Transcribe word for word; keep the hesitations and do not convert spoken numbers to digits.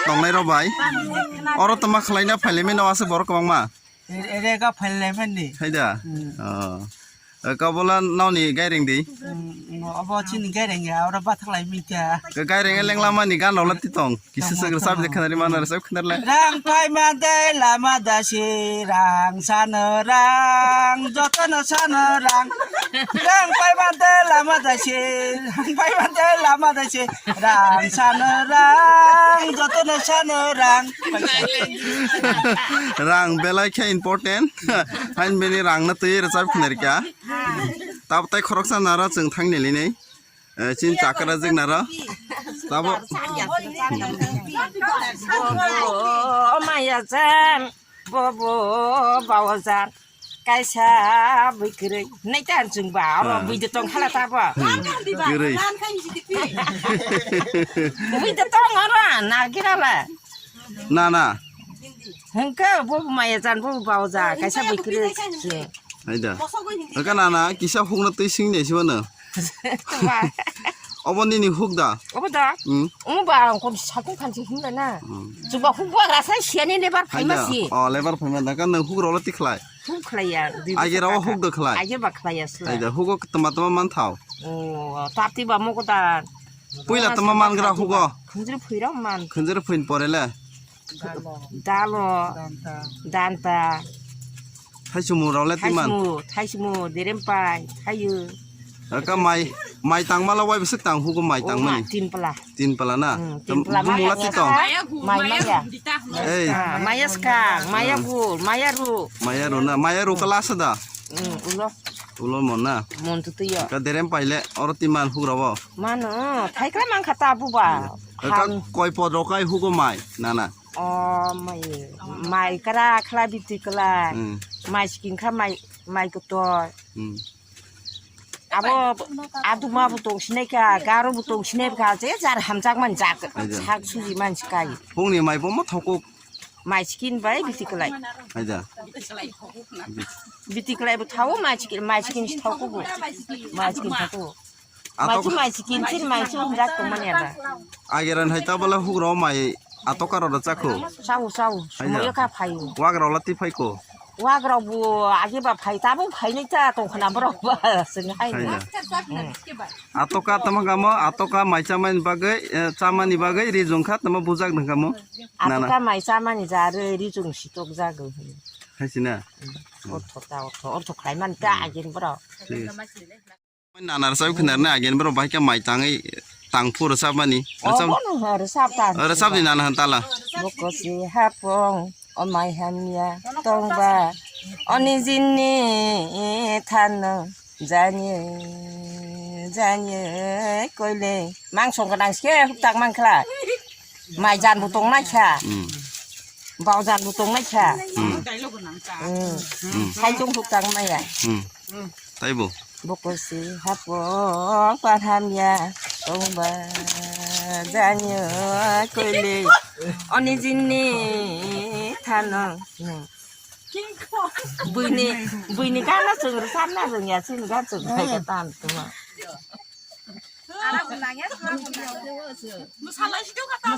tongnai rok bai. Oro tongma khwlaina phailaimani no aswk borok kwbangma. Ere ga phailaimani. Hai da. Hmm. Oh. Eh, kabola noni gaireng di. Hmm, abo chini gaireng ya, oro bathak lai mi kya. Ke gaireng leng lama ni gan rok la ti tong. Kisi sagra sab de khanari mana resep khanari lai. Rang pai ma de lama da si, rang sano rang, joto no sano rang. Rang pai ma de lama da si, rang pai ma de lama da si, rang sano rang, joto no sano rang. Rang belai khe important. Hain bini rang na twi resep khanari kya. Tab tai khoroksa nara chwng thang neli nei. Eh, chin chakra jik nara. Tabo. Bobo maya jan, bobo bawa jan. Kaisa bui kwrwi. Nai ta chwng ba, abo bui de tong khala tabo. Hmm. Kwrwi. Bui de tong oro, na gira la. Na, na. Hwnkhe bo maya jan, bo baoja, kaisa bwkri se. Haida. Hwnkhe nana kisa hukno twi sing de sibano. Obo nini huk da? Obo da? Hmm. Omo ba ang kon sakung khansi himla na. Hmm. Chuba huk ba rasa siani lebar phaima si. Oh, lebar phaima da kan huk rolo tikhlai. Huk khlaiya. Age rawa huk da khlai. Age ba khlaiya sla. Haida hugo tama tama man thao. Oh, tati ba mo ko da. Puila tama man gra hugo. Khunjri phuira man. Khunjri phuin pore le. Dalo. Danta. Thaichumung rok le timan. Thaichumung, thaichumung, derempai, thayu. Aka mai, mai tangmala wai bwswk tang hugo mai tangmani. Tin pala. Tin pala na. Hmm, tin pala. Bumula ti tong. Mai maya. Ei. Ah, maya skang, maya gul, maya ru. Maya ru na, maya ru kala sada. Hmm, ulo. Ulo mon na. Mon tu tuyo. Ka derempai le oro timan hugrabo. Mano, thaikla mangkha ta buba. Aka koi pod rok kai hugo mai, nana. O mai, mai kra khla biti kla. Hmm. Mai skin kha mai, mai kotor. Hmm. Abo aduma bo tong sinai kha, garo bo tong sinai kha, je jar hamjak man jak, sak suji man sikai. Phungni mai bo ma thokuk. Mai skin bai biti klai. Haida. Biti klai bo thao, mai skin, mai skin si thao kubo. Mai skin thao kubo. Mai si mai skin, sir mai si hunjak tong mani ada. Ageran hai tabala hugrao mai atoka rok chakho. Sao, sao. Haida. Sumayo kha phaio. Wagrao lati phaiko. Wagrao bo age ba phai, tabo phainai ta tong khna borok ba sing hai. Haida. Atoka tamo kamo, atoka mai chamani bagwi, eh, chamani bagwi rijung kha tamo bujak nang kamo. Nana. Atoka mai chamani jare rijung sitok jago. Hai sina. Ortho ta ortho, ortho khlai man ta agen borok. Nana rwchap khwna rwna agen borok bahai khe mai tangwi tang phu rwchapmani. Rwchap. Obo no rwchap ta. Rwchap ni nana han tala. Boko si hapong o mai hamya tongba oni jinni thano jani jani koile mangso gwnang se huptak mangkla mai jan bo tong naikha. Hmm. Bau jan bo tong naikha. Hmm. Hmm. Hmm. Sai tong huptak maya. Hmm. Taibo. Boko si hapong parhamya tongba janyo koile oni jinni thano. Buini, buini gana chwng rwchapna rwngya chini gan chwng hai ka tan tuma. Mwsalai si tongkha ta.